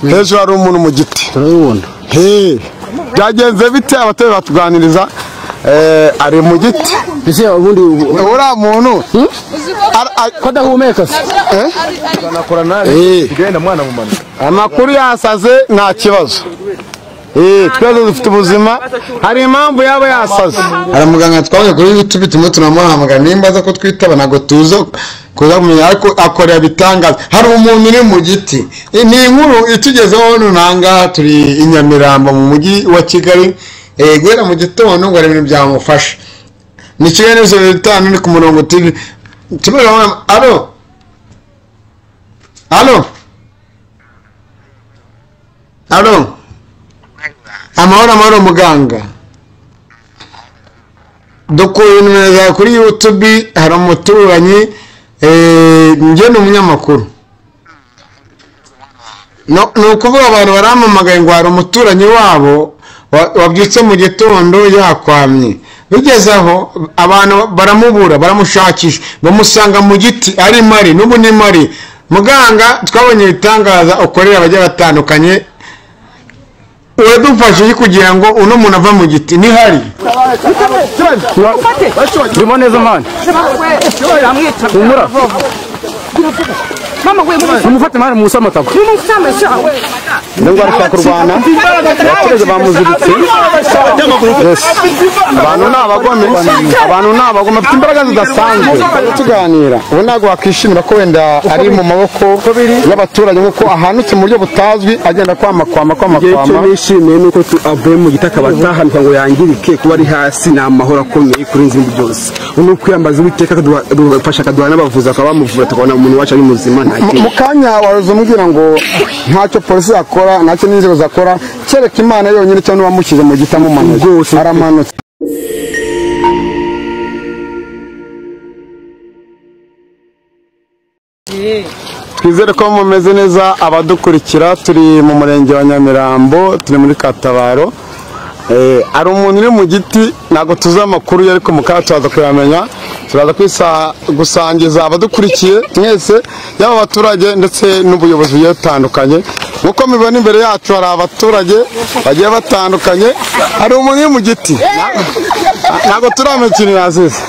Hejuru hari umuntu mu giti. Turabibona. He. Byagenze bite abaturage batuganiriza ari mu giti. Ese ubundi uriya muntu ko adahumeka se? Anakora nabi. Genda mwana mumanuka. Amakuru yasaze nta kibazo. Twese dufite ubuzima, hari impamvu yaba yasaze. Hari muganga twabonye kuri YouTube tumwe tunamuhamagara nimba aza ko twitaba ntabwo tuza kuza kumenya, ariko akorera bitangaza. Hari umuntu uri mu giti. Ni inkuru itugezeho nunanga turi i Nyamirambo mu mujyi wa Kigali. Guhera mu gitondo ngo hari ibintu byamufasha. Ni Kigali News 5 ni ku murongo TV. Alo. Alo. Alo. Amahoro amahoro muganga. Dukuye nimero zawe kuri YouTube, hari umuturanyi njye ni umunyamakuru. No, ni ukuvuga abantu baramamagaye ngo hari umuturanyi wabo wabyutse mu gitondo yakwamye. Bigeze aho abantu baramubura, baramushakisha, bamusanga mu giti ari mari, n'ubu ni mari. Muganga twabonye ibitangaza ukorera abagiye batandukanye. Uradufashe kugira ngo uno muntu ava mu giti ni hari. Urimo neza mwana. Humura. Mumufate mwana musa amatako. Ngo arashaka kurwana. Abaturage bamuziritse. Abantu ni abagome. Abantu ni abagome bafite imbaraga zidasanzwe. Tuganira. Ubu ntabwo wakishimira ko wenda ari mu maboko y'abaturage kuko ahanutse mu buryo butazwi agenda kwama kwama kwama kwama. Icyo nishimiye nuko avuye mu giti akaba atahanuka ngo yangirike, kuba ari hasi ni amahoro akomeye kurenza ibindi byose. Ubu kwiyambaza Uwiteka akadufasha akaduha n'abavuzi akaba bamuvura tukabona umuntu wacu ari muzima nta kintu. Mu kanya waruza umubwira ngo ntacyo polisi yakora ntacyo n'inzego zakora kereka Imana yonyine cyangwa uwamushyize mu giti amumanutse aramanutse. Twizere ko mumeze neza abadukurikira, turi mu murenge wa Nyamirambo, turi muri Katabaro. Ari umuntu uri mu giti ntabwo tuzi amakuru ye ariko mukaba turaza kuyamenya, turaza gusangiza abadukurikiye mwese yaba abaturage ndetse n'ubuyobozi bugiye butandukanye. Nk'uko mubibona imbere yacu hari abaturage bagiye batandukanye, hari umuntu uri mu giti ntabwo turamenya ikintu yazize.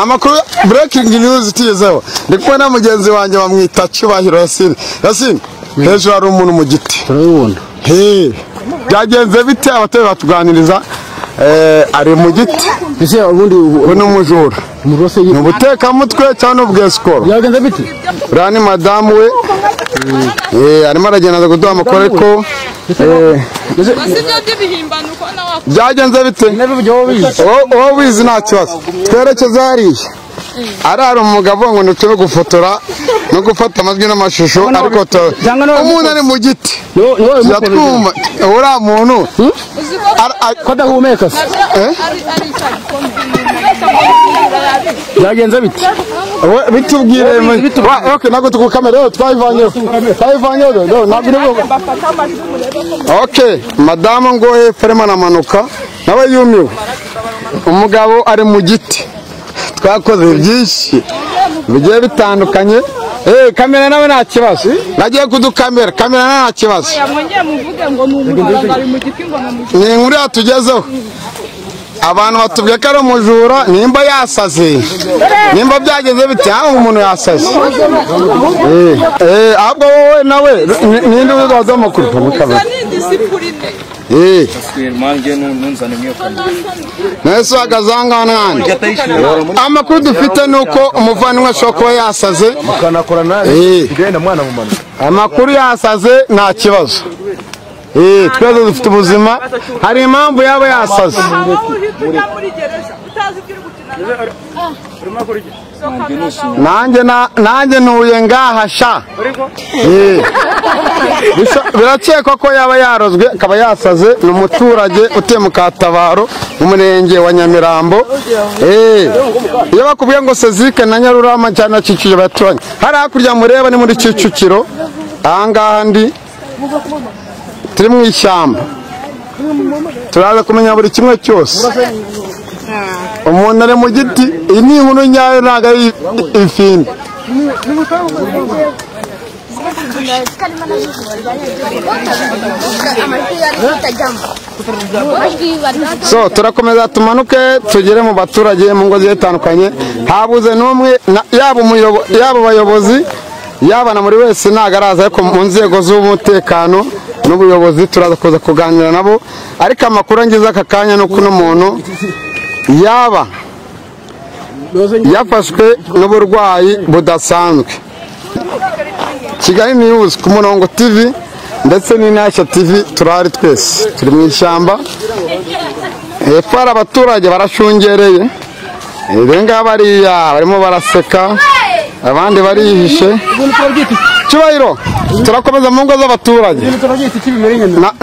Amakuru breaking news tugezeho, ndi kumwe na mugenzi wanjye bamwita Cyubahiro Yasine. Yasine, hejuru hari umuntu mu giti. Turabibona. He. Byagenze bite abaturage batuganiriza ari mu giti. Ese ubundi ubu ni umujura. Ni ubutekamutwe cyangwa ubwesikoro. Byagenze bite? Uriya ni madamu we. Arimo aragenda kuduha amakuru ariko byagenze bite? Wowe ubizi nta kibazo. Twerekeze hariya. Arara umugabo ngo ntitube gufotora no gufata amajwi n'amashusho ariko umuntu ari mu giti. Turatwumva uriya muntu ko adahumeka se? Byagenze bite? Bitubwire. Okay, ntabwo tugukamera twayivanyeho. Twayivanyeho ntabwo iri. Okay, madamu ngo hepfo arimo aramanuka nawe yumiwe. Umugabo ari mu giti. Twakoze byinshi bigiye bitandukanye. Kamera nawe nta kibazo. Nagiye kudukamera, kamera nta kibazo. Ni inkuru yatugezeho. Abantu batubwiye ko ari umujura, nimba yasaze, nimba byageze bite, aho umuntu yasaze. Ahubwo wowe nawe ninde uzaza amakuru? Nese uhagaze ahangaha. Amakuru dufite ni uko umuvandimwe ashobora kuba yasaze. Amakuru yasaze nta kibazo. Twese dufite ubuzima, hari impamvu yaba yasaze. Nanjye ntuye ngaha sha. Birakekwa ko yaba yarozwe akaba yasaze. Ni umuturage utuye mu Katabaro mu murenge wa Nyamirambo. Iyo bakubwiye ngo Sezike na Nyarurama cyane Kicukiro baturanye, hari hakurya mureba ni muri Kicukiro, ahangaha ndi turi mu ishyamba, turaza kumenya buri kimwe cyose. Umuntu ari mu giti, iyi ni inkuru nyayo ntabwo ari ifini. So turakomeza tumanuke tugere mu baturage mu ngo zitandukanye, habuze n'umwe, yaba yaba abayobozi yaba na muri wese nagaraza, ariko mu nzego z'umutekano n'ubuyobozi turaza kuza kuganira nabo. Ariko amakuru angize aka kanya no kuno muntu yaba yafashwe n'uburwayi budasanzwe. Kigali News ku Murongo TV ndetse n'Intashya TV turahari twese, turi mu ishyamba. Hepfo hari abaturage barashungereye, benga bariya barimo baraseka, abandi barihishe. Cyubahiro, turakomeza mu ngo z'abaturage,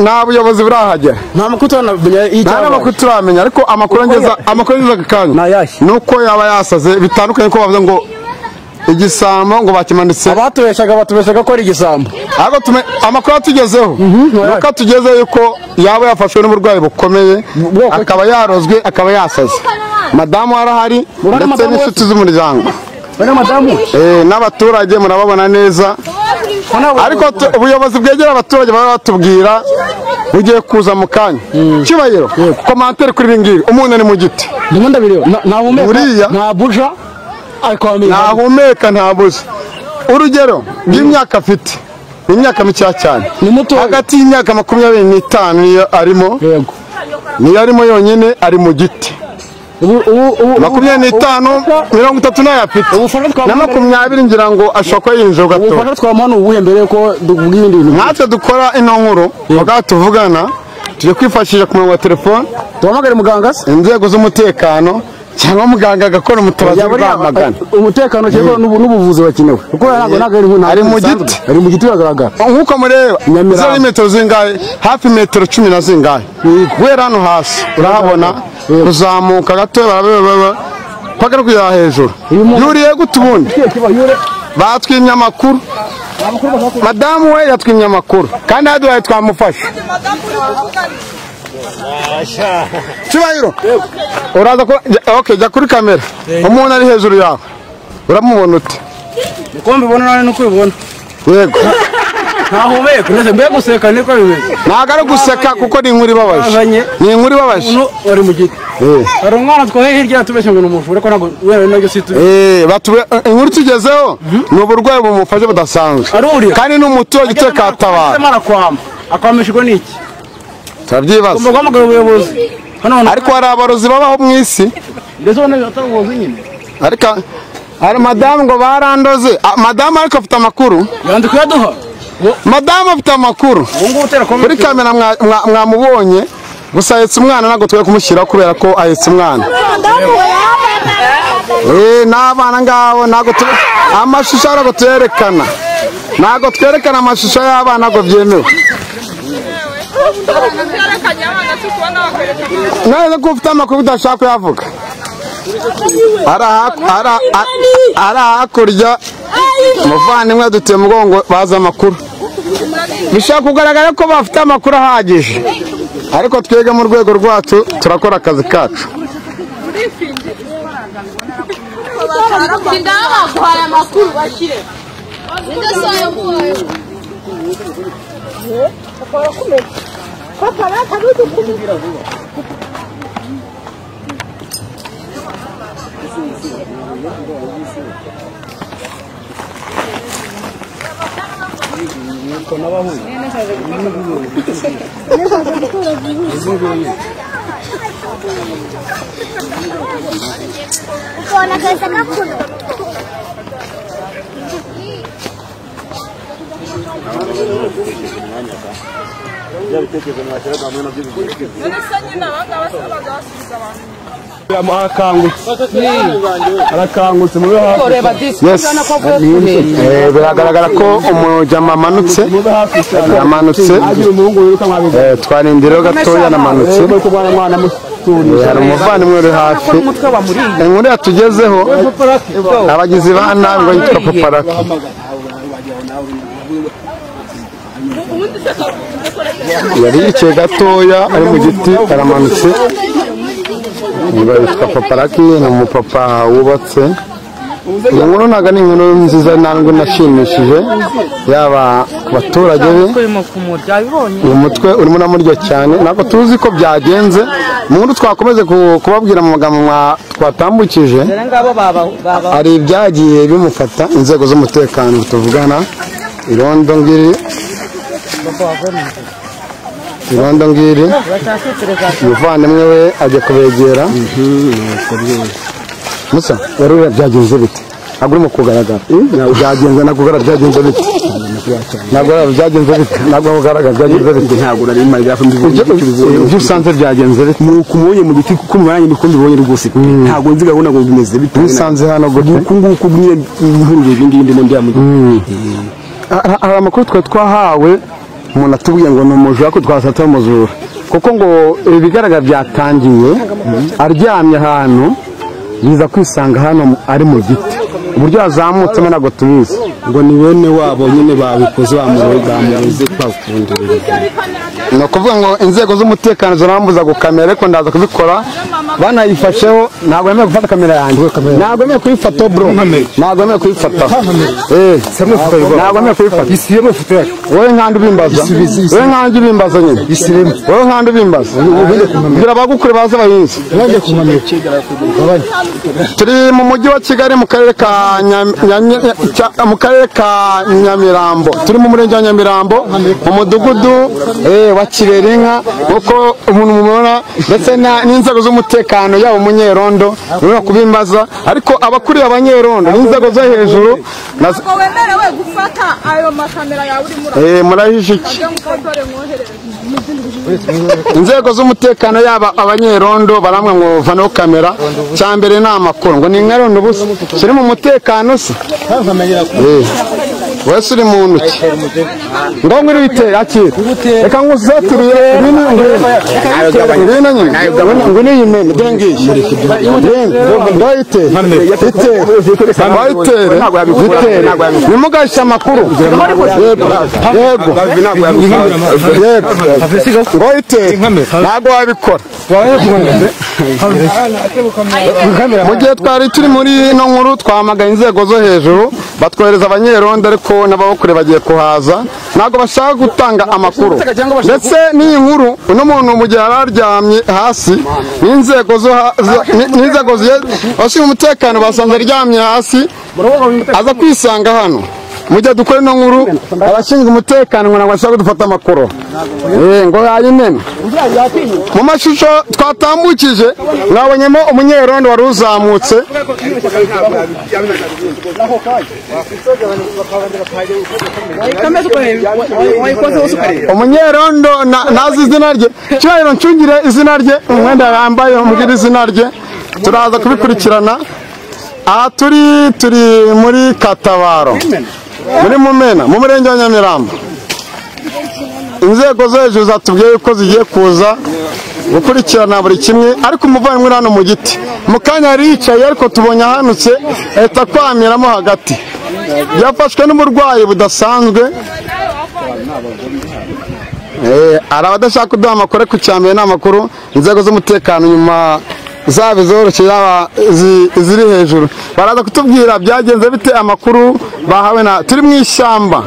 nta buyobozi burahagera, nta makuru turamenya, ariko amakuru angeza aka kanya nuko yaba yasaze bitandukanye, ko bavuze ngo igisambo ngo bakimanitse. Abatubeshaga ko ari igisambo, ariko amakuru atugezeho nuko atugezeho yuko yaba yafashwe n'uburwayi bukomeye, akaba yarozwe, akaba yasaze. Madamu arahari ndetse n'inshuti z'umuryango n'abaturage murababona neza. Ariko ubuyobozi bwegera abaturage baba batubwira bugiye kuza mu kanya. Cyubahiro, komantere kuri ibi ngibi, umuntu ari mu giti, nta buja, ntahumeka, ntabuze. Urugero rw'imyaka afite ni imyaka mikeya cyane, hagati y'imyaka 25 niyo arimo, niyo arimo yonyine, ari mu giti. 25 30 nayo afite, na 20 ngira ngo ashobora kuba yinjiye gato. Ubufasha twamuha ni ubuhe mbere yuko tuvuga ibindi bintu? Natwe dukora ino nkuru bakaba tuvugana, tujye kwifashisha ku murongo wa telefone, duhamagare muganga se, inzego z'umutekano cyangwa muganga agakora umutabazi rwamagana. Umutekano cyangwa n'ubuvuzi bakenewe, kuko ntabwo ari mu giti, ari mu giti biragaragara. Nkuko mureba zari metero zingahe, hafi metero 10 na zingahe, guhera hano hasi urahabona kuzamuka gato barabeba paka no kujya hejuru. Yuriye gute ubundi? Batwimye amakuru, madamu we yatwimye amakuru kandi aduhaye twamufashe. Cyubahiro, uraza ko okay, jya kuri kamera, umuntu ari hejuru yawe uramubona ute? Uko mbibona nane nuko ubibona. Yego, ntahumeka, ndetse mbe guseka niko bimeze. Ntago ari guseka kuko ni inkuru ibabaje, ni inkuru ibabaje. Umuntu wari mu giti, hari umwana twahe hirya yatubeshye ngo ni umujura, ariko ntabwo wewe nabyo si tu. Inkuru tugezeho ni uburwayi bumufashe budasanzwe, kandi ni umuturage utekatabara. Akwamishijwe n'iki? Turabyibaza. Ariko hari abarozi babaho mu isi, ariko hari madamu ngo barandoze. Madamu ariko afite amakuru, madamu afite amakuru kuri kamera mwamubonye. Gusa ahetse umwana, ntabwo twe kumushyiraho kubera ko ahetse umwana. N'abana ngabo ntabwo amashusho ntabwo tuyerekana, ntabwo twerekana amashusho y'abana, ntabwo byemewe. None ko ufite amakuru udashaka kuyavuga? Ari hakurya umuvandimwe aduteye umugongo, bazi amakuru. Bishobora kugaragara ko bafite amakuru ahagije, ariko twebwe mu rwego rwacu turakora akazi kacu. Arakangutse mube hafi. Yes. Biragaragara ko umujama amanutse, yamanutse. Twarindiriyeho gatoya anamanutse. Hari umuvandimwe uri hafi. Inkuru yatugezeho abagizi ba nabi ngo yitwa Paparaki. Yari yicaye gatoya ari mu giti aramanutse. Ngo yitwa Paparaki, ni umupapa wubatse. Iyi nkuru ntabwo ari inkuru nziza, ntabwo nashimishije yaba ku baturage be. Uyu mutwe urimo unamurya cyane, ntabwo tuzi ko byagenze. Mu nkuru twakomeze kubabwira mu magambo twatambukije, hari ibyagiye bimufata. Inzego z'umutekano tuvugana, irondo ngiri, irondo ngiri, umuvandimwe we ajya kubegera. Musa, wari byagenze bite? Ntabwo urimo kugaragara. Byagenze ntabwo ugaragara, byagenze bite? Ntabwo byagenze bite? Ntabwo ugaragara, byagenze bite? Ntabwo nari mari gafu mbivuze. Ibyo usanze byagenze bite? Nuko umubonye mu giti kuko mubanye niko mbibonye rwose. Ntabwo nzi gahunda ngo bimeze bite. Usanze hano gute? Uku nguku nyine nkuru ibi ngibi ndimo ndya mu giti. Hari amakuru twe twahawe, umuntu atubwiye ngo ni umujura, ariko twasatse umujura. Kuko ngo ibigaragara byatangiye aryamye ahantu, biza kwisanga hano ari mu giti. Uburyo yazamutsemo ntabwo tubizi. Ngo ni bene wabo nyine babikoze, bamuroze kwakundira. Ni ukuvuga ngo inzego z'umutekano zirambuza gukamera, ariko ndaza kubikora banayifasheho. Ntabwo yemewe gufata kamera yanjye, ntabwo yemewe kuyifata bro, ntabwo yemewe kuyifata. Ntabwo yemewe kuyifata. Wowe nkandi ubimbaza, wowe nkandi ubimbaza nyine, wowe nkandi ubimbaza. Bwira abagukure baze bahinze. Turi mu mujyi wa Kigali, mu karere ka mu karere ka Nyamirambo. Turi mu murenge wa Nyamirambo, mu mudugudu wa Kiberinka, uko umuntu mubona, ndetse n'inzego z'umutekano yaba umunyerondo urimo kubimbaza, ariko abakuriye abanyerondo n'inzego zo hejuru ntabwo wemerewe gufata ayo makamera yawe urimo murahishe iki? Inzego z'umutekano yaba abanyerondo baramwe ngo vaneho kamera. Cyambere ni amakuru ngo ni nkarondo ubusa kiri mu mutekano se. Wese uri mu ntoki ngo ngwino uyitere, akira reka ngusaturiye ngwino nyine, ngwino uyimene, dore ngiyi, ngo uyitere, itere, itere, itere, nimugashe amakuru. Yego, yego, yego, ngo uyitere, ntabwo wabikora. Mu gihe twari turi muri ino nkuru, twamagaye inzego zo hejuru, batwohereza abanyerondo, ariko n'ababukure bagiye kuhaza, ntabwo bashaka gutanga amakuru. Ndetse n'iyi nkuru, uno muntu mu gihe yari aryamye hasi, n'inzego zo n'inzego abashinzwe umutekano basanze aryamye hasi, aza kwisanga hano. Mu gihe dukora ino nkuru, abashinzwe umutekano ngo ntabwo bashaka kudufata amakuru, ngo yayimena. Mu mashusho twatambukije mwabonyemo umunyerondo wari uzamutse. Umunyerondo ntazi izina rye, cyubahiro ncungire izina rye, umwenda yambaye umubwire izina rye, turaza kubikurikirana. Aha turi muri Katabaro, muri Mumena, mu murenge wa Nyamirambo. Inzego zo hejuru zatubwiye ko zigiye kuza gukurikirana buri kimwe, ariko umuvandimwe uri hano mu giti mu kanya yari yicaye, ariko tubonye ahanutse ahita akwamiramo hagati. Yafashwe n'uburwayi budasanzwe. Hari abadashaka kuduha amakuru, ariko icya mbere ni amakuru. Inzego z'umutekano nyuma zaba izoroshye yaba iziri hejuru baraza kutubwira byagenze bite, amakuru bahawe na turi mu ishyamba.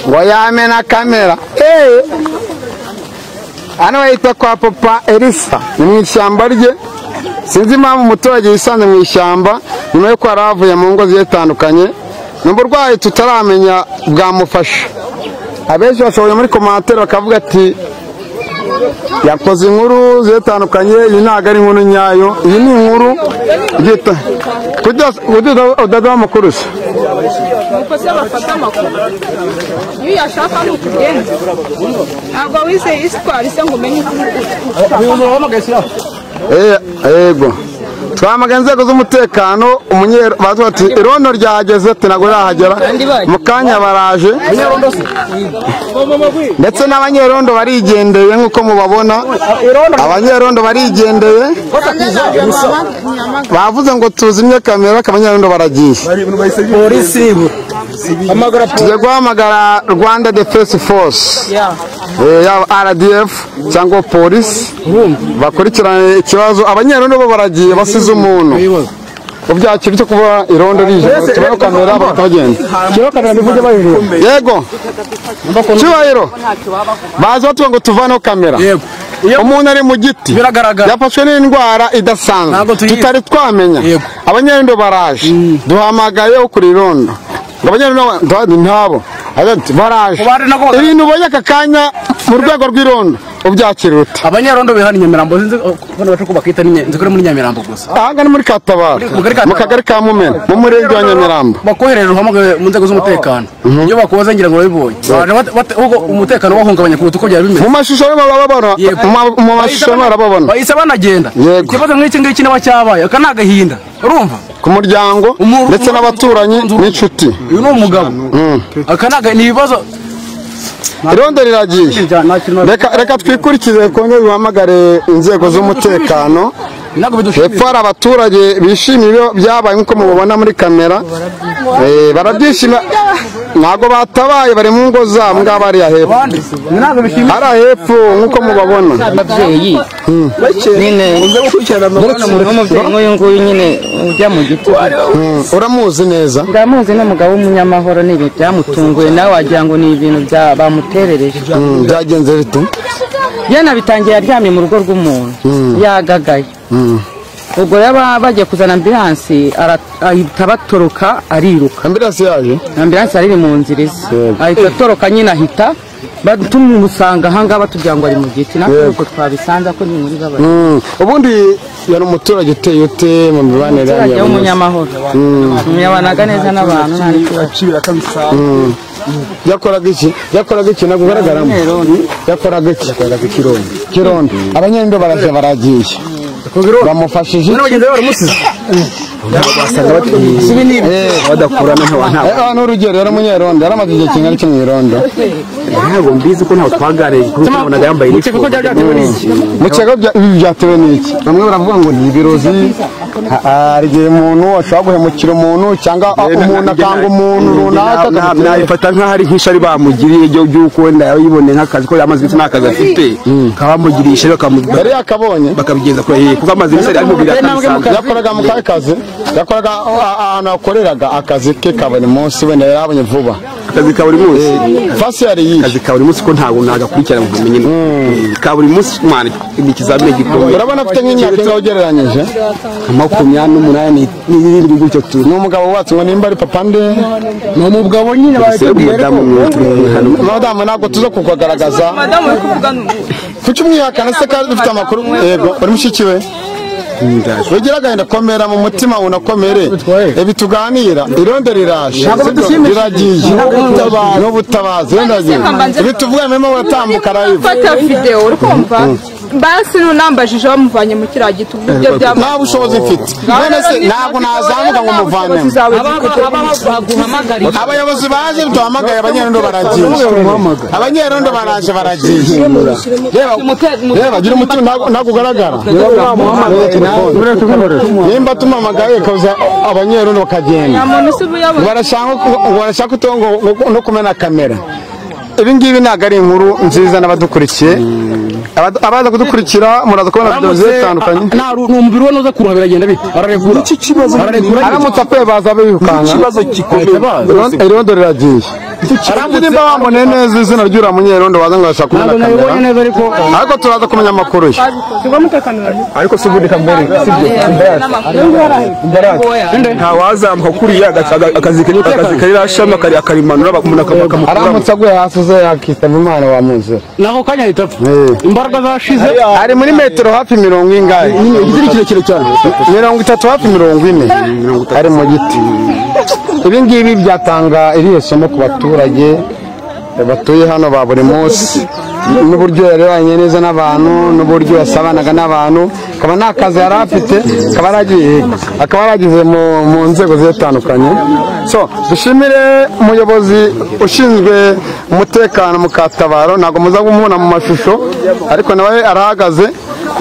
Ngo yamena kamera. Hano bahita kwa Papa Elisa, ni mu ishyamba rye. Sinzi impamvu umuturage yisanze mu ishyamba nyuma y'uko yari avuye mu ngo zigiye zitandukanye. Ni uburwayi tutaramenya bwamufasha. Abenshi bashoboye muri komantere bakavuga ati yakoze inkuru zitandukanye, iyi ntabwo ari inkuru nyayo, iyi ni inkuru udaduha amakuru se. Nuko se bafata amakuru iyo uyashaka ni ukugenza, ntabwo wizeye isitwari se ngo umenye. Yego, Twamagana inzego z'umutekano, bavuga ati irondo ryahageze, ntabwo rirahagera, mu kanya baraje, ndetse n'abanyerondo barigendeye nk'uko mubabona, abanyerondo barigendeye, bavuze ngo tuzimye kamera, abanyerondo baragiye. Tugiye guhamagara Rwanda Defense Force, yaba RDF cyangwa polisi, bakurikirane ikibazo. Abanyerondo bo baragiye basize umuntu. Ubyakira cyo kuba irondo rije, tubaho kamera bakagenda. Yego. Cyubahiro. Baza batuba ngo tuvane kamera. Umuntu ari mu giti yafashwe n'indwara idasanzwe tutari twamenya. Abanyerondo baraje, duhamagaye kuri irondo. Abanyerondo ntabo baraje. Ibintu ubonye aka kanya mu rwego rw'irondo ubyakira ute? Abanyerondo bihana Nyamirambo, sinzi ko bacu bakita nzi ko muri Nyamirambo gusa. Aha ni muri Katabaro, mu kagari ka Mumena, mu murenge wa Nyamirambo. Bakohereje uhamagaye mu nzego z'umutekano. Iyo bakoze ngira ngo babibonye. Umutekano wahungabanya kuruta uko byari bimeze. Mu mashusho barababona, mu mashusho barababona. Bahise banagenda. Ikibazo nk'iki ngiki naba cyabaye, aka ni agahinda. Urumva? Ku muryango ndetse n'abaturanyi n'inshuti. Uyu ni umugabo. Aka ni ibibazo. Irondo riragiye. Reka twikurikize kongere duhamagare inzego z'umutekano. Hepfo hari abaturage bishimiye ibyo byabaye nk'uko mubabona muri kamera, barabyishimira, ntabwo batabaye, bari mu ngo zabo ngaho hariya hepfo, hariya hepfo nk'uko mubabona. Ababyeyi nyine n'umubyeyi nk'uyu nguyu nyine ujya mu giti. Uramuzi neza? Ndamuzi, ni umugabo w'umunyamahoro, ni ibintu byamutunguye, nawe wagira ngo ni ibintu bamuterereje. Byagenze bite? Yanabitangiye aryamye mu rugo rw'umuntu yagagaye. Ubwo yaba bagiye kuzana ambilansi, ahita batoroka ariruka. Ambilansi yaje? Ambilansi yari mu nzira ize, ahita atoroka nyine, ahita tumusanga aha ngaha batubwira ngo ari mu giti, natwe uko twabisanze ko ni muri babaye. Ubundi yari umuturage uteye ute mu mibanire yanyu? Umuturage w'umunyamahoro, yabanaga neza n'abantu, nta n'ikibazo. Yakoraga iki? Yakoraga iki? Ntabwo ugaragaramo. Yakoraga iki? Yakoraga ikirondo. Kirondo. Abanyerondo baraje baragiye. Bamufashije iki? Badakurana nta n'urugero, yari umunyerondo, yari amaze igihe kingana iki mu irondo? Ntabwo mbizi ko ntawe twaganiriye, kuko tubonaga yambaye iniforume. Mu kigo byatewe n'iki? Bamwe baravuga ngo ni ibirozi, hari igihe umuntu ashobora guhemukira umuntu cyangwa umuntu akanga umuntu runaka. Nayifata nk'aho ari nk'ishari bamugiriye ry'uko wenda yayiboneye nk'akazi, ko yamaze iminsi nta kazi afite, bakaba bamugiriye ishari yari yakabonye, bakabigenza kure, kuko amaze iminsi ari mu biro akabisanzwe. Yakoraga mu kahe kazi? Yakoraga ahantu akoreraga akazi ke ka buri munsi, wenda yarabonye vuba akazi ka buri munsi. Fasi yari yihe? Akazi ka buri munsi ko ntabwo nagakurikirana ngo umenye ka buri munsi, mwana ni ikizamini gikomeye. Urabona afite nk'imyaka ingahe ugereranyije? 28 n'ibindi gutyo tu. Ni umugabo wubatse, ngo nimba ari papa nde? Ni umugabo nyine baratubwiye ko madamu ntabwo tuza kukugaragaza. Kuki umwihakana se kandi dufite amakuru? Yego, uri mushiki we? Wigira agahinda, komera mu mutima unakomere. Ibi tuganira, irondo riraje, riragiye, n'ubutabazi, ibi tuvuga murimo muratambuka live. Fata video uri kumva? Basi nunambajije bamuvanye mu kiriya giti ubwo bya nta bushobozi mfite. None se ntabwo nazamuka ngo muvanemo. Abayobozi baje duhamagaye, abanyerondo baragiye. Abanyerondo baraje baragiye. Reba gira umutima, ntabwo ugaragara. Nimba tumamagaye kaza abanyerondo bakagenda. Barashaka no kumena kamera. Ibi ngibi ntabwo ari inkuru nziza n'abadukurikiye. Abaza kudukurikira muraza kubona video zitandukanye. Ni umubiri we nuza kuruha biragenda bite? Ararekura. Iki kibazo aramutse apfuye baza birukanka. Ikibazo gikomeye. Irondo riragiye. Aramutse nimba wamboneye neza izina ry'uriya munyerondo waza ngo ashaka kumena kamera. Ariko turaza kumenya amakuru ye. Ariko si ubundi kambere, sibyo? Nta wazamuka kuriya akazi karira shami akarimanura umuntu akamukura. Aramutse aguye hasi uze yakitaba Imana wamuzira. Nako kanya ahita apfa. Imbaraga zashize. Ari muri metero hafi 40 ingahe? Igiti kirekire cyane. 30 hafi 40 ari mu giti. Ibi ngibi byatanga irihe somo ku baturage? batuye hano ba buri munsi, n'uburyo yarebanye neza n'abantu, n'uburyo yasabanaga n'abantu, akaba nta kazi yari afite, akaba yaragize mu nzego zitandukanye. So dushimire umuyobozi ushinzwe umutekano mu Katabaro, ntabwo muza kumubona mu mashusho ariko nawe arahagaze.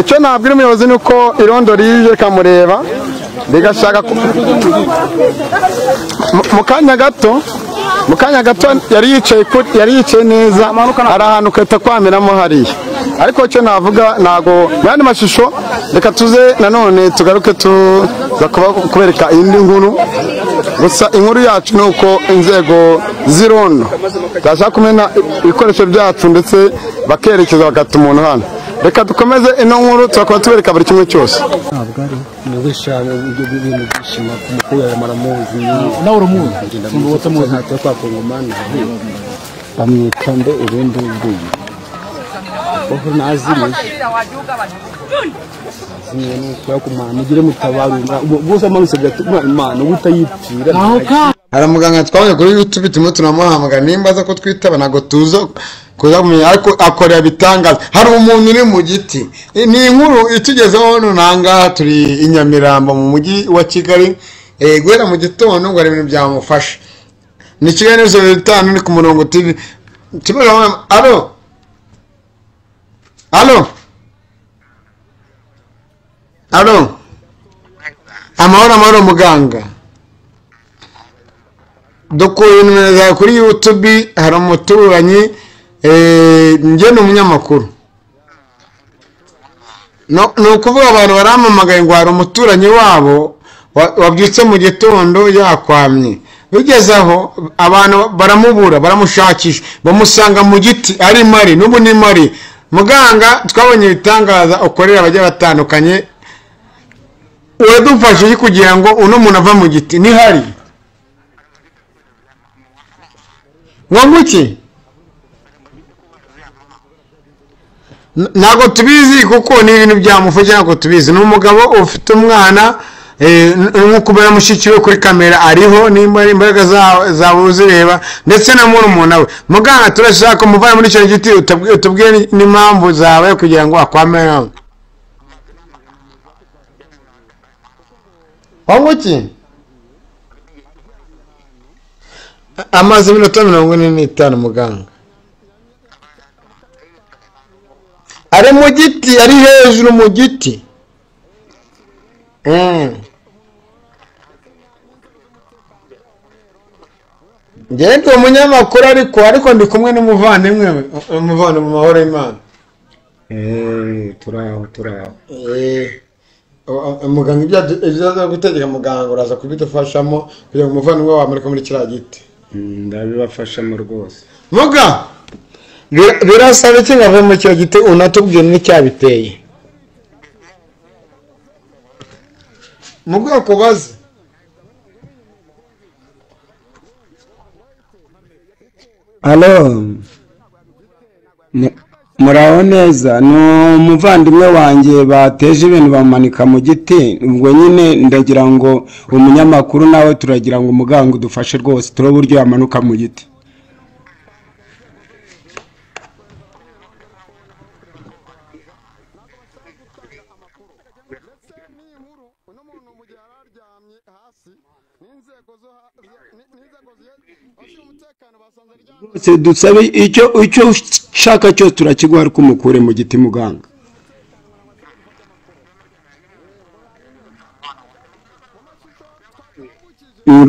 Icyo nabwira umuyobozi ni uko irondo rije kamureba rigashaka mu kanya gato yari yicaye neza, ari ahantu ukahita kwamiramo hariya. Ariko icyo navuga ntago yandi mashusho, reka tuze nanone tugaruke tuza kubereka indi nkuru. Gusa inkuru yacu ni uko inzego z'irondo zashaka kumena ibikoresho byacu ndetse bakerekeza bagata umuntu hano. Reka dukomeze ino nkuru turakora tubereka buri kimwe cyose. Ntabwo ari nubishana ibyo bintu byishima ku mukuru ya maramuzi nawe urumuzi utamuzi ntacyo kwakongomana bamwita nde ubundi bwuyu oho nazimye mugire mutabaru bose amanutse gatuma Imana ubutayipfira. Hari muganga twabonye kuri YouTube turimo tunamuhamagara, nimba aza ko twitaba ntabwo tuza kumenya, ariko akorera bitangaza. Hari umuntu uri mu giti, ni inkuru itugezeho none turi i Nyamirambo mu mujyi wa Kigali, guhera mu gitondo ngo hari ibintu byamufasha. Ni Kigali News 5 ni ku murongo TV. Alo alo alo, amahoro amahoro muganga. Dukuye nimero zawe kuri YouTube, hari umuturanyi njye ni umunyamakuru. Ni ukuvuga abantu baramamagaye ngo hari umuturanyi wabo wabyutse mu gitondo yakwamye, bigeze aho abantu baramubura, baramushakisha, bamusanga mu giti ari mari n'ubu ni mari. Muganga twabonye ibitangaza ukorera abagiye batandukanye, uradufashe kugira ngo uno muntu ava mu giti ni hari ngo ntabwo tubizi kuko ni ibintu byamufasha, ntabwo tubizi. Ni umugabo ufite umwana, nk'uko ubona mushiki we kuri kamera ariho, nimba ari imbaraga zawe uzireba, ndetse na murumuna we. Muganga turashaka umuvane muri icyo giti, utubwire n'impamvu zawe kugira ngo akwame nawe. Wanguki amaze iminota 45 muganga ari mu giti, ari hejuru mu giti. Ngende umunyamakuru ariko ndi kumwe n'umuvandimwe, umuvandimwe mu mahoro y'Imana. Turaho turaho. Muganga ibyo gutegeka muganga uraza kubidufashamo kugira ngo umuvandimwe wawe amureke muri kiriya giti. Ndabibafashamo rwose. Muga birasaba iki ngo ave muri kiriya giti, unatubwire n'icyabiteye? Mu bwoko bazi Alo, muraho neza. Ni umuvandimwe wanjye bateje ibintu bamanika mu giti, ubwo nyine ndagira ngo umunyamakuru nawe turagira ngo umuganga udufashe rwose turebe uburyo yamanuka mu giti. Rwose dusabe icyo ushaka cyose turakiguha, ariko umukure mu giti muganga.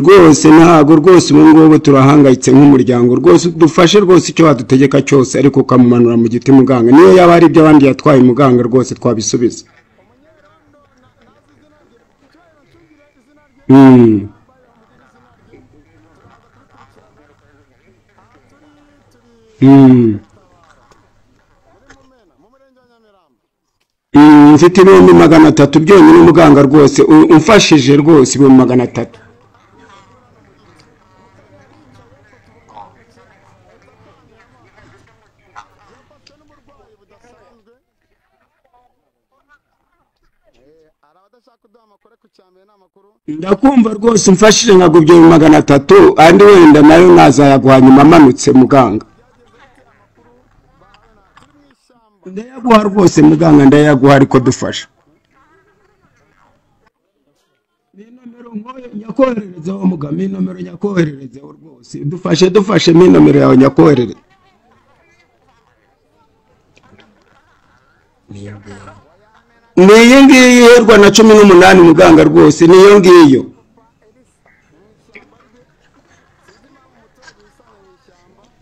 Rwose ntago rwose ubu ngubu turahangayitse nk'umuryango, rwose dufashe rwose icyo wadutegeka cyose, ariko ukamumanura mu giti muganga. Niyo yaba ari ibyo abandi yatwaye muganga rwose twabisubiza. Mfite 300,000 byonyine umuganga rwose umfashije rwose 300,000. Ndakumva rwose umfashije nkagubye 300, andi wenda nayo nazayaguha nyuma amanutse muganga. Ndayaguha rwose muganga, ndayaguha ariko dufasha. Ni nomero nyakohererezeho muganga, nomero nyakohererezeho rwose, dufashe dufashe, mi nomero yawe nyakoherere. Ni iyi ngiyi iherwa na 18 muganga rwose, niyo ngiyo.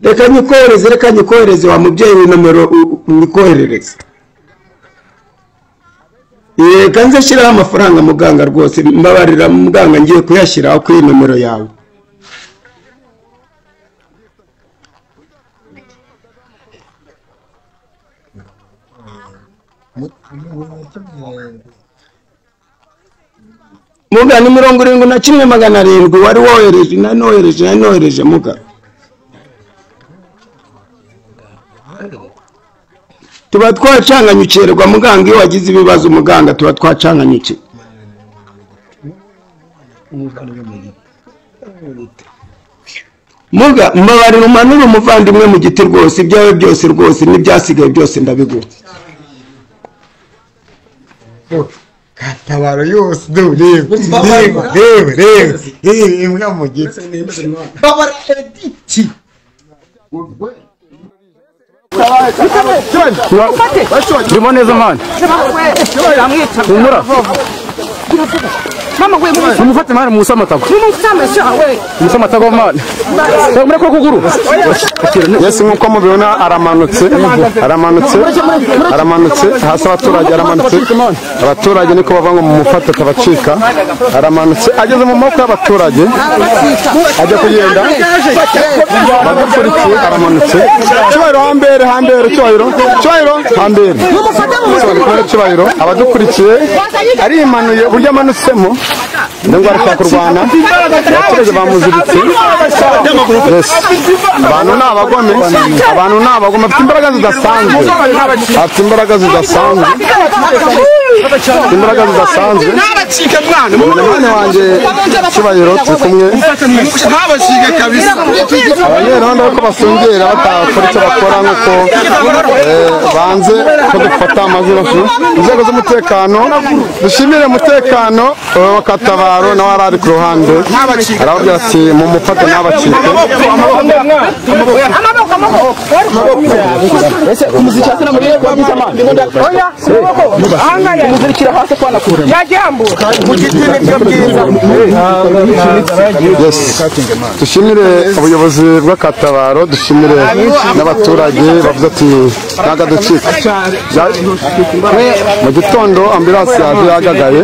Reka nyikohereze, reka nyikohereze wa mubyeyi we, nomero nyikoherereze. Reka nze shyiraho amafaranga muganga rwose, mbabarira muganga, ngiye kuyashyiraho kuri nomero yawe. Muga ni 71 700 wari wohereje, nanohereje nanohereje muga. Tuba twacanganyukirwa muganga, iyo wagize ibibazo muganga tuba twacanganyukiye. Muga mbabarira umanure umuvandimwe mu giti rwose, ibyawe byose rwose n'ibyasigaye byose ndabiguha. Katabaro yose do reba reba reba reba imbwa mu giti. Babara editi. Turimo neza mwana. Humura. Mumufate mwana, musa amatako. Musa amatako mwana. Mureko kuguru. Yesu nkuko mubibona aramanutse, aramanutse, aramanutse hasi abaturage, aramanutse. Abaturage niko bava ngo mumufate tabacika. Aramanutse ageze mu maboko y'abaturage, ajya kugenda badukurikiye, aramanutse. Cyubahiro hambere, hambere cyubahiro, cyubahiro hambere. Cyubahiro abadukurikiye arimanuye, uburyo amanutsemo ngo arashaka kurwana, abaturage bamuziritse. Yes. Abantu ni abagome, abantu ni abagome, afite imbaraga zidasanzwe, afite imbaraga zidasanzwe, afite imbaraga zidasanzwe. Mwana wanjye Cyubahiro turi kumwe, abanyerondo ko basongera batakora icyo bakora nk'uko banze ko dufata amazina. Inzego z'umutekano, dushimire umutekano wa Katabaro, nawe arari ku ruhande arababwira ati mumufate ntabacike. Dushimire ubuyobozi bw'Akatabaro, dushimire n'abaturage bavuze ati ntago ducika. Mu gitondo ambulance yaje yagagaye,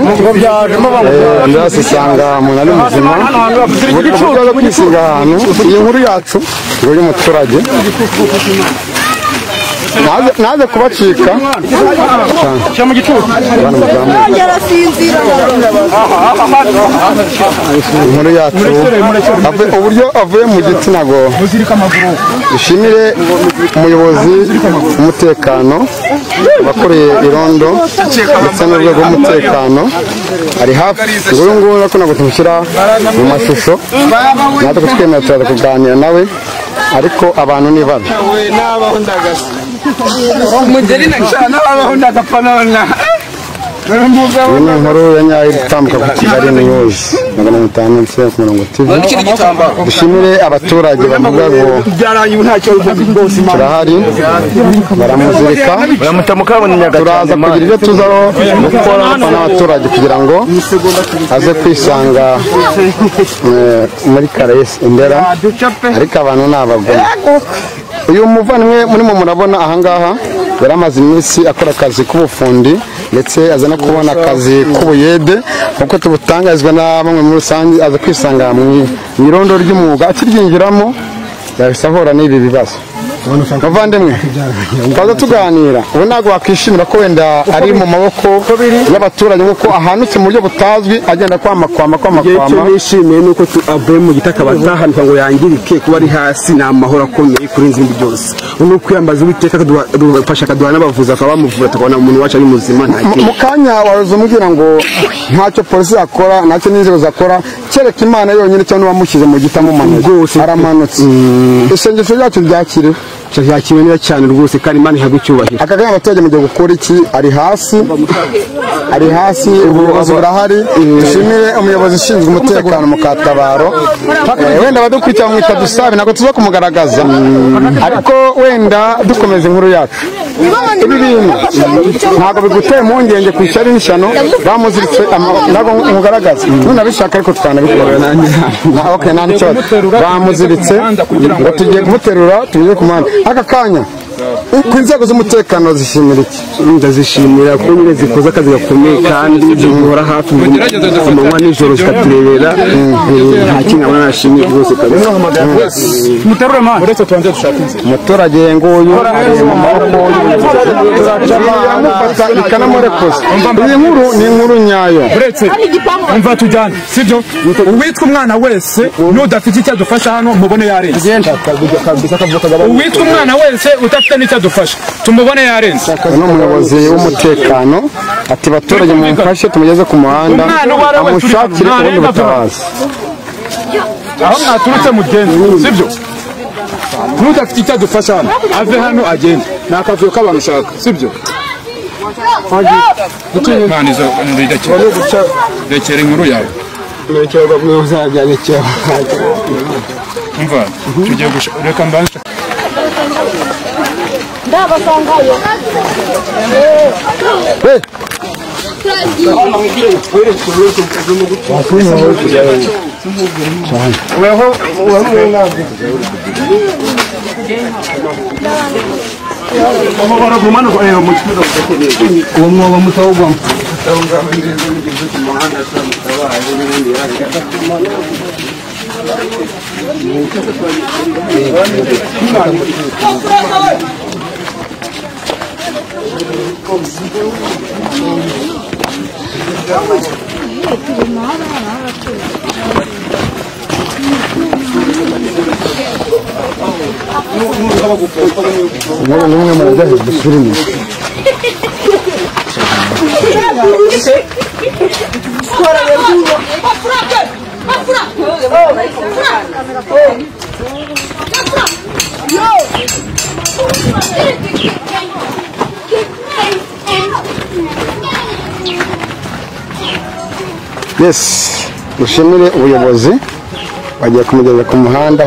ambulance isanga umuntu ari muzima. Uburyo kwisiga ahantu iyi nkuru yacu ngo y'umuturage naze kubacika. Inkuru yacu uburyo avuye mu giti nago. Dushimire umuyobozi w'umutekano wakoreye irondo ndetse n'urwego rw'umutekano ari hafi. Uyu nguyu nako ntabwo tumushyira mu mashusho, natwe kutwemera turaza kuganira nawe, ariko abantu ni babi. Iyi ni inkuru ya nyayo itambuka ku Kigali News 500 ku murongo TV. Dushimire abaturage bavuga ngo turahari, baramuzirika, turaza kugira ibyo tuzaho gukora n'abaturage kugira ngo aze kwisanga muri Caraes Indera, ariko abantu ni abagome. Uyu muvandimwe murimo murabona ahangaha yari amaze iminsi akora akazi k'ubufundi ndetse aza no kubona akazi k'ubuyede nk'uko tubutangazwa na bamwe muri rusange, aza kwisanga mu irondo ry'umwuga, akiryinjiramo yahise ahura n'ibi bibazo. Muvandimwe twaza tuganira, ubu ntabwo wakwishimira ko wenda ari mu maboko y'abaturage kuko ahanutse mu buryo butazwi agenda kwama kwama kwama kwama. Icyo nishimiye ni uko avuye mu giti akaba atahanuka ngo yangirike, kuba ari hasi ni amahoro akomeye kuri izindi byose. Ni ukwiyambaza Uwiteka akadufasha akaduha n'abavuzi akaba bamuvura tukabona umuntu wacu ari muzima. Mu kanya waruza umubwira ngo ntacyo polisi yakora, ntacyo n'inzego zakora, kereka Imana yonyine cyangwa uwamushyize mu giti amumanutse, aramanutse. Isengesho ryacu ryakiriwe. Yakiriwe neza cyane rwose kandi Imana ihabwe icyubahiro. Aka kanya abaturage mugiye gukora iki? Ari hasi, ubuyobozi burahari. Dushimire umuyobozi ushinzwe umutekano mu Katabaro. Wenda abadukurikira mwita Dusabe, ntabwo tuza kumugaragaza, ariko wenda dukomeza inkuru yacu. Ibi bintu ntabwo biguteye impungenge ku ishyari n'ishyano bamuziritse, ntabwo mugaragaza nunabishaka ariko twanabikora. Okay, nta n'ikibazo. Bamuziritse ngo tugiye kumuterura tugeze ku muhanda. Aka kanya ku nzego z'umutekano zishimira iki? Ndazishimira ko nyine zikoze akazi gakomeye kandi zihora hafi amanywa nijoro zikaturebera. Nta kintu abona nashimye rwose kabisa. Umuturage nguyu ari mu maboko y'ubuyobozi, ikanamurekuza. Iyi nkuru ni inkuru nyayo. Umva tujyane, sibyo? Uwitwa umwana wese n'udafite icyo adufasha hano mubone yarenze. Uwitwa umwana wese udafite n'icyo adufasha tumubone yarenze. Uno muyobozi w'umutekano ati baturage mumfashe tumugeze ku muhanda amushakire ubundi butabazi. Aho mwaturutse mugende, sibyo? N'udafite icyo adufasha hano ave hano agende, ni akavuyo k'abantu ushaka, sibyo? Rekera inkuru yawe. Umva tugiye reka mbanze ndabasangayo. Uwo mwobo mutawugwamo. Umwe murajya dusubire inyuma. Yes, dushimire ubuyobozi bagiye kumugeza ku muhanda,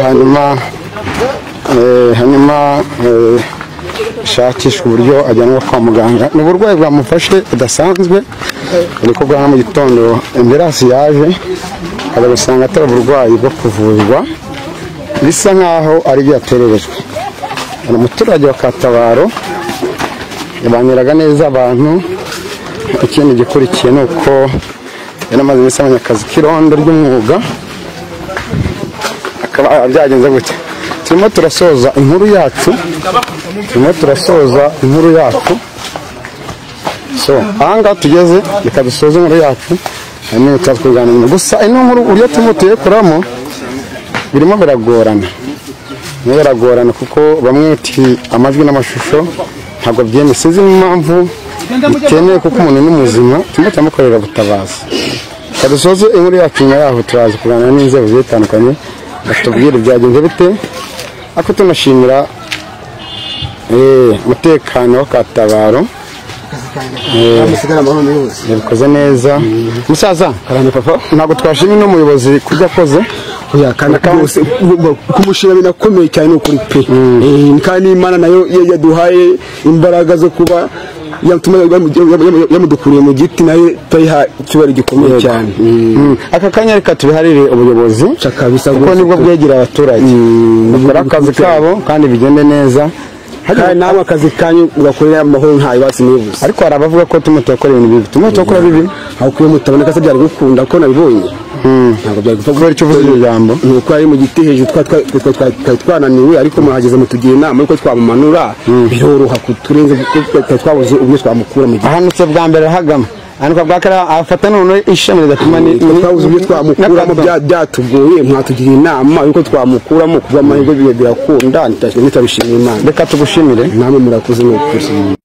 hanyuma shakishwa uburyo ajyanwa kwa muganga. Ni uburwayi bwamufashe budasanzwe, ariko bwa mu gitondo ambulance yaje akaza gusanga atari uburwayi bwo kuvurwa, bisa nkaho ari byo yatererejwe. Umuturage wa Katabaro yabaniraga neza abantu. Ikindi gikurikiye ni uko yaramaze iminsi abonye akazi k'irondo ry'umwuga, akaba byagenze gutya. Turimo turasoza inkuru yacu, so ahangaha tugeze reka dusoze inkuru yacu, hanyuma turaza kuganira. Gusa ino nkuru uburyo turimo tuyikoramo birimo biragorana, kuko bamwe uti amajwi n'amashusho ntabwo byemewe. Sinzi impamvu bitemewe kuko umuntu ni muzima, turimo turamukorera ubutabazi. Reka dusoze inkuru yacu, nyuma yaho turaza kuganira n'inzego zigiye zitandukanye batubwire byagenze bite, ariko tunashimira umutekano wa Katabaro yabikoze neza. Musaza ntabwo twashimye n'umuyobozi kubyo akoze, kumushira binakomeye cyane ukuri pe. Kandi Imana nayo yaduhaye imbaraga zo kuba yamudukuriye mu giti, nayo tayiha icyubahiro gikomeye cyane. Aka kanya reka tubiharire ubuyobozi kuko nibwo bwegera abaturage, bakora akazi kabo kandi bigende neza. Kandi nawe akazi kanyu ugakorera amahoro nta bibazo nibuze. Ariko hari abavuga ko turimo turakora ibintu bibi, turimo turakora bibi aho kuyo mutaboneka se byari gukunda ko nabibonye. Ntabwo byari gupfa kubera icyo uvuze iryo jambo. Ni uko ari mu giti hejuru twari twananiwe, ariko muhageze mutugira inama yuko twamumanura biroroha kuturenze kuko twabuze uburyo twamukura mu giti. Ahanutse bwa mbere arahagama, ahanuka bwa kare afata none ishami ridatuma ni twabuze uburyo twamukuramo, byatugoye. Mwatugira inama yuko twamukuramo kuba amahirwe birakunda, ntitabishimira Imana. Reka tugushimire namwe murakoze ni ukuri.